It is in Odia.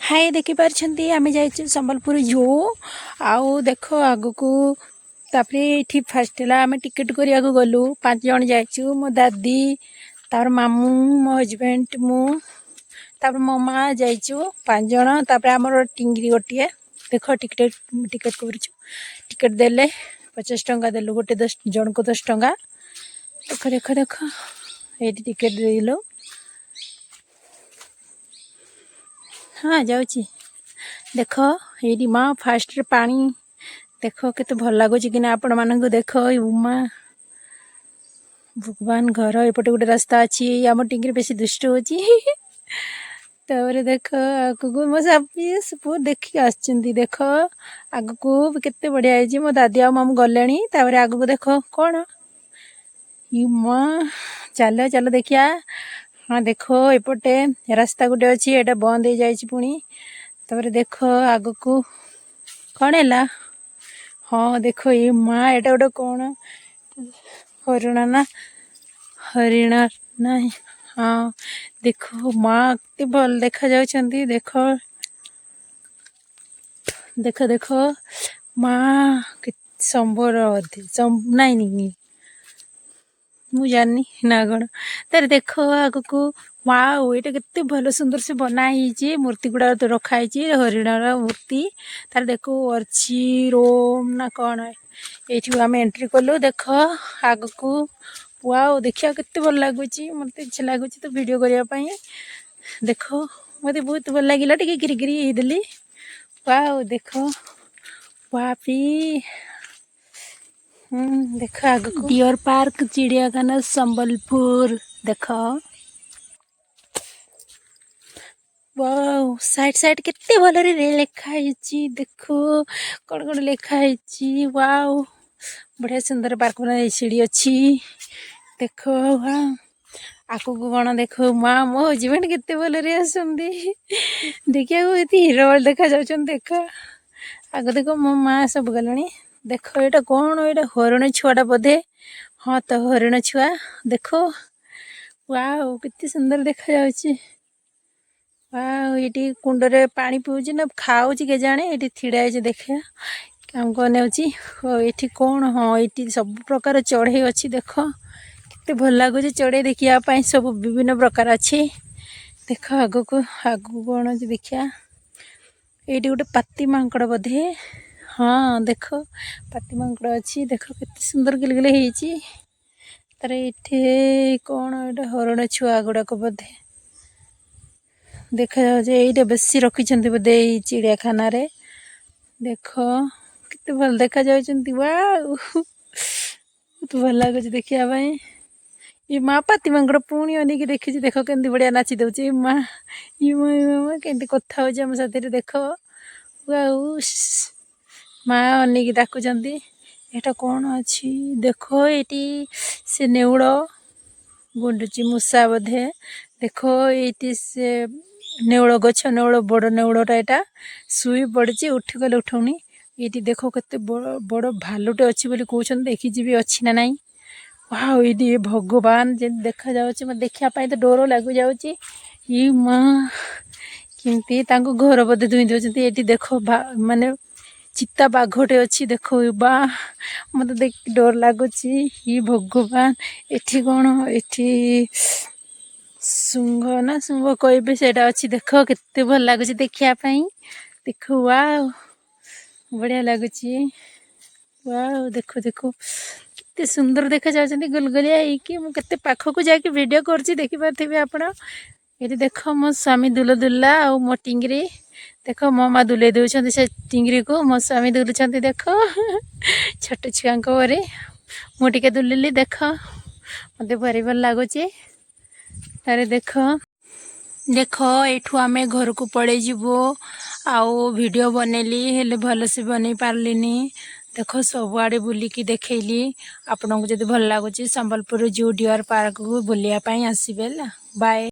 ହାଇ, ଦେଖିପାରୁଛନ୍ତି, ଆମେ ଯାଇଛୁ ସମ୍ବଲପୁର ଜୁ। ଆଉ ଦେଖ ଆଗକୁ। ତାପରେ ଏଇଠି ଫାଷ୍ଟ ହେଲା ଆମେ ଟିକେଟ୍ କରିବାକୁ ଗଲୁ। ପାଞ୍ଚ ଜଣ ଯାଇଛୁ, ମୋ ଦାଦି, ତାପରେ ମାମୁଁ, ମୋ ହଜବେଣ୍ଡ, ମୁଁ, ତାପରେ ମୋ ମା, ଯାଇଛୁ ପାଞ୍ଚ ଜଣ। ତାପରେ ଆମର ଟିଙ୍ଗିରି ଗୋଟିଏ। ଦେଖ, ଟିକେଟ୍ ଟିକେଟ୍ କରୁଛୁ। ଟିକେଟ୍ ଦେଲେ, 50 ଟଙ୍କା ଦେଲୁ ଗୋଟେ, 10 ଜଣକୁ 10 ଟଙ୍କା। ଦେଖ, ଦେଖ, ଦେଖ, ଏଇଠି ଟିକେଟ୍ ଦେଇଦେଲୁ। ହଁ, ଯାଉଛି। ଦେଖ ଏଇଠି ମା, ଫାଷ୍ଟରେ ପାଣି ଦେଖ, କେତେ ଭଲ ଲାଗୁଛି କି ନା ଆପଣମାନଙ୍କୁ। ଦେଖ, ଉମା ଭଗବାନ ଘର ଏପଟେ ଗୋଟେ ରାସ୍ତା ଅଛି। ଆମ ଟିଙ୍ଗିରି ବେଶୀ ଦୁଷ୍ଟ ହେଉଛି। ତାପରେ ଦେଖ ଆଗକୁ, ମୋ ସବୁ ଦେଖିକି ଆସିଛନ୍ତି। ଦେଖ ଆଗକୁ କେତେ ବଢ଼ିଆ ହେଇଛି। ମୋ ଦାଦି ଆଉ ମାମୁଁ ଗଲେଣି। ତାପରେ ଆଗକୁ ଦେଖ କ'ଣ ଇ ମା, ଚାଲ ଚାଲ, ଦେଖିବା। ହଁ, ଦେଖ, ଏପଟେ ରାସ୍ତା ଗୋଟେ ଅଛି, ଏଇଟା ବନ୍ଦ ହେଇଯାଇଛି ପୁଣି। ତାପରେ ଦେଖ ଆଗକୁ କ'ଣ ହେଲା। ହଁ, ଦେଖ, ଏ ମା, ଏଇଟା ଗୋଟେ କ'ଣ, ହରିଣ ନା ହରିଣ ନାହିଁ? ହଁ, ଦେଖ ମା, କେତେ ଭଲ ଦେଖାଯାଉଛନ୍ତି। ଦେଖ, ଦେଖ, ଦେଖ ମା, କେତେ ସମ୍ବର ନାଇଁ ନାଇଁ, ମୁଁ ଜାଣିନି ନା କ'ଣ। ତାରେ ଦେଖ ଆଗକୁ, ୱାଓ, ଏଇଟା କେତେ ଭଲ ସୁନ୍ଦର ସେ ବନା ହେଇଛି। ମୂର୍ତ୍ତି ଗୁଡ଼ାକ ତ ରଖା ହେଇଛି, ହରିଣର ମୂର୍ତ୍ତି। ତାର ଦେଖ ଅଛି ରୋମ୍ ନା କ'ଣ। ଏଇଠି ଆମେ ଏଣ୍ଟ୍ରି କଲୁ। ଦେଖ ଆଗକୁ, ୱାଓ, ଦେଖିବାକୁ କେତେ ଭଲ ଲାଗୁଛି। ମୋତେ ଇଚ୍ଛା ଲାଗୁଛି ତ ଭିଡ଼ିଓ କରିବା ପାଇଁ। ଦେଖ, ମୋତେ ବହୁତ ଭଲ ଲାଗିଲା, ଟିକେ ଗିରି ଗିରି ହେଇଦେଲି। ୱାଓ, ଦେଖ, ବାପି। ଦେଖ ଆଗକୁ, ଡିଅର ପାର୍କ, ଚିଡ଼ିଆଖାନା, ସମ୍ବଲପୁର। ଦେଖ, ୱାଓ, ସାଇଡ୍ ସାଇଡ୍ କେତେ ଭଲରେ ଲେଖା ହେଇଛି। ଦେଖ କ'ଣ କ'ଣ ଲେଖା ହେଇଛି। ୱାଓ, ବଢ଼ିଆ ସୁନ୍ଦର ପାର୍କ ବନା। ସିଢ଼ି ଅଛି। ଦେଖ, ୱାଓ, ଆଗକୁ କ'ଣ ଦେଖ ମା। ମୋ ହଜବେଣ୍ଡ କେତେ ଭଲରେ ଆସନ୍ତି ଦେଖିବାକୁ, ଏତେ ହିରୋ ଭଳି ଦେଖାଯାଉଛନ୍ତି। ଦେଖ ଆଗ, ଦେଖ, ମୋ ମା ସବୁ ଗଲେଣି। ଦେଖ, ଏଇଟା କ'ଣ? ଏଇଟା ହରିଣ ଛୁଆଟା ବୋଧେ। ହଁ ତ, ହରିଣ ଛୁଆ। ଦେଖ, ୱାଓ, କେତେ ସୁନ୍ଦର ଦେଖାଯାଉଛି। ୱାଓ, ଏଇଠି କୁଣ୍ଡରେ ପାଣି ପିଉଛି ନା ଖାଉଛି କେଜାଣି। ଏଇଠି ଛିଡ଼ା ହେଇଛି, ଦେଖିବା କାମ ନେଉଛି। ହଉ, ଏଇଠି କ'ଣ? ହଁ, ଏଇଠି ସବୁ ପ୍ରକାର ଚଢ଼େଇ ଅଛି। ଦେଖ କେତେ ଭଲ ଲାଗୁଛି ଚଢ଼େଇ ଦେଖିବା ପାଇଁ, ସବୁ ବିଭିନ୍ନ ପ୍ରକାର ଅଛି। ଦେଖ ଆଗକୁ, ଆଗକୁ କ'ଣ ଅଛି ଦେଖିବା। ଏଇଠି ଗୋଟେ ପାତି ମାଙ୍କଡ଼ ବୋଧେ। ହଁ, ଦେଖ, ପାତି ମାଙ୍କଡ଼ ଅଛି। ଦେଖ କେତେ ସୁନ୍ଦର ଗିଲଗିଲ ହେଇଛି ତାର। ଏଇଠି କ'ଣ? ଏଇଟା ହରିଣ ଛୁଆ ଗୁଡ଼ାକ ବୋଧେ ଦେଖାଯାଉଛି। ଏଇଟା ବେଶୀ ରଖିଛନ୍ତି ବୋଧେ ଏଇ ଚିଡ଼ିଆଖାନାରେ। ଦେଖ କେତେ ଭଲ ଦେଖାଯାଉଛନ୍ତି। ୱାଓ, ବହୁତ ଭଲ ଲାଗୁଛି ଦେଖିବା ପାଇଁ। ଏ ମା, ପାତି ମାଙ୍କଡ଼ ପୁଣି ଅନେଇକି ଦେଖିଛି। ଦେଖ କେମିତି ବଢ଼ିଆ ନାଚି ଦଉଛି। ଏ ମା, ଇ ମା, ଇ ମା, କେମିତି କଥା ହଉଛି ଆମ ସାଥିରେ। ଦେଖ, ୱାଓ, ମା ଅନେଇକି ଡାକୁଛନ୍ତି। ଏଇଟା କ'ଣ ଅଛି? ଦେଖ, ଏଇଠି ସେ ନେଉଳ, ଗୁଣ୍ଡୁଚି ମୂଷା ବୋଧେ। ଦେଖ, ଏଇଠି ସେ ନେଉଳ ଗଛ, ନେଉଳ, ବଡ଼ ନେଉଳଟା ଏଇଟା ଶୋଇ ପଡ଼ିଛି, ଉଠିଗଲେ ଉଠୁନି। ଏଇଠି ଦେଖ କେତେ ବଡ଼ ବଡ଼ ଭାଲୁଟେ ଅଛି ବୋଲି କହୁଛନ୍ତି, ଦେଖିଯିବି ଅଛି ନା ନାହିଁ। ୱାଓ, ଏଇଠି ଭଗବାନ ଯେମିତି ଦେଖାଯାଉଛି, ମୋତେ ଦେଖିବା ପାଇଁ ତ ଡର ଲାଗୁଯାଉଛି। ଇ ମା, କେମିତି ତାଙ୍କୁ ଘର ବୋଧେ ଧୋଇ ଦେଉଛନ୍ତି। ଏଇଠି ଦେଖ, ମାନେ ଚିତା ବାଘଟେ ଅଛି। ଦେଖ ବା, ମୋତେ ଦେଖି ଡର ଲାଗୁଛି। ଇ ଭଗବାନ, ଏଠି କ'ଣ? ଏଠି ଶୁଣ୍ଢ ନା ଶୁଣ୍ଢ କହିବେ, ସେଇଟା ଅଛି। ଦେଖ କେତେ ଭଲ ଲାଗୁଛି ଦେଖିବା ପାଇଁ। ଦେଖ, ୱାଓ, ବଢ଼ିଆ ଲାଗୁଛି। ୱାଓ, ଦେଖ ଦେଖ, କେତେ ସୁନ୍ଦର ଦେଖାଯାଉଛନ୍ତି ଗୁଲଗୁଲିଆ ହେଇକି। ମୁଁ କେତେ ପାଖକୁ ଯାଇକି ଭିଡ଼ିଓ କରୁଛି, ଦେଖିପାରୁଥିବେ ଆପଣ। ଏଠି ଦେଖ, ମୋ ସ୍ୱାମୀ ଦୁଲ ଦୁଲା ଆଉ ମୋ ଟିଙ୍ଗିରି। ଦେଖ, ମୋ ମା ଦୁଲେଇ ଦେଉଛନ୍ତି ସେ ଟିଙ୍ଗିରିକୁ, ମୋ ସ୍ୱାମୀ ଦୁଲୁଛନ୍ତି। ଦେଖ, ଛୋଟ ଛୁଆଙ୍କ ପରି ମୁଁ ଟିକେ ଦୁଲିଲି। ଦେଖ, ମୋତେ ଭାରି ଭଲ ଲାଗୁଛି। ତାରେ ଦେଖ, ଦେଖ, ଏଇଠୁ ଆମେ ଘରକୁ ପଳେଇ ଯିବୁ। ଆଉ ଭିଡ଼ିଓ ବନେଇଲି, ହେଲେ ଭଲସେ ବନେଇ ପାରିଲିନି। ଦେଖ, ସବୁଆଡ଼େ ବୁଲିକି ଦେଖେଇଲି ଆପଣଙ୍କୁ। ଯଦି ଭଲ ଲାଗୁଛି, ସମ୍ବଲପୁର ଜୁ ଡିଅର୍ ପାର୍କକୁ ବୁଲିବା ପାଇଁ ଆସିବେ। ହେଲା, ବାଏ।